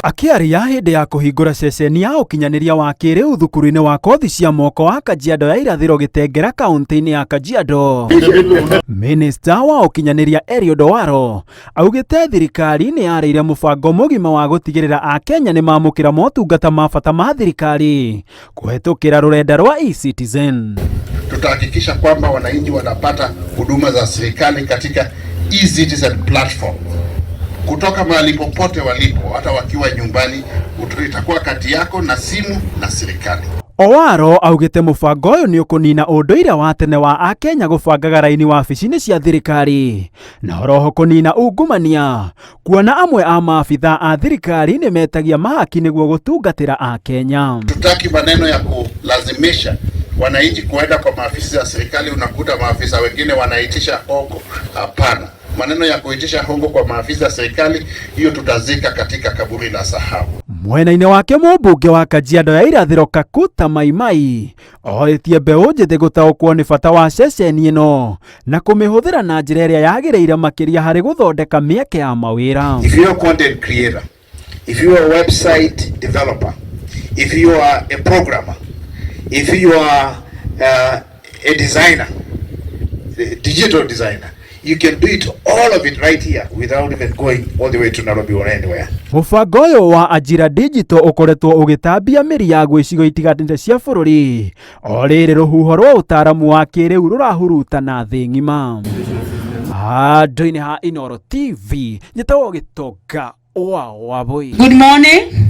Akĩaria hĩndĩ ya kũhingũra ceceni ya ũkinyanĩria wa kĩrĩu thukuru-inĩ wa kothi cia moko wa Kajiado ya Irathĩro Gĩtengera kaunti-inĩ ya Kajiado, Minista wa ũkinyanĩria Eliud Owalo augĩte thirikari nĩ yarĩire mũbango mũgima wa gũtigĩrĩra Akenya nĩ mamũkĩra motungata ma bata ma thirikari kũhetũkĩra rũrenda rwa eCitizen. Tutahakikisha kwamba wananchi wanapata huduma za serikali katika eCitizen platform kutoka mahali popote walipo, hata wakiwa nyumbani, itakuwa kati yako na simu na serikali. Owalo augĩte mũbango ũyũ nĩ ũkũnina ũndũire wa tene wa Akenya gũbangaga raini wabici-inĩ cia thirikari na oroho kũnina ungumania kuona amwe a maabitha a thirikari nĩ metagia mahaki nĩguo gũtungatĩra Akenya. Hatutaki maneno ya kulazimisha wananchi kuenda kwa maafisi za serikali, unakuta maafisa wengine wanaitisha hongo. Hapana, maneno ya kuitisha hongo kwa maafisa ya serikali, hiyo tutazika katika kaburi la sahau. Mwena-inĩ wake mũmbunge wa Kajiado ya Irathĩro Kakuta Maimai orĩtie mbeũ njĩthĩ gũtaũkwo nĩ bata wa ceceni ĩno na kũmĩhũthĩra na njĩra ĩrĩa yagĩrĩire makĩria harĩ gũthondeka mĩeke ya mawĩra. If you're a content creator, if you're a website developer, if you are a programmer, if you are a designer, a digital designer, you can do it all of it right here without even going all the way to Nairobi or anywhere. Mũbango ũyũ wa Ajira Digital ũkoretwo ũgĩtambia mĩri yaguo icigo itiganĩte cia bũrũri o rĩrĩ rũhuho rwa ũtaaramu wa kĩrĩu rũrahurutana thĩ ng'ima. Handũ-inĩ ha Inooro TV, njĩtagwo Gĩtonga wa Wabũi. Good morning.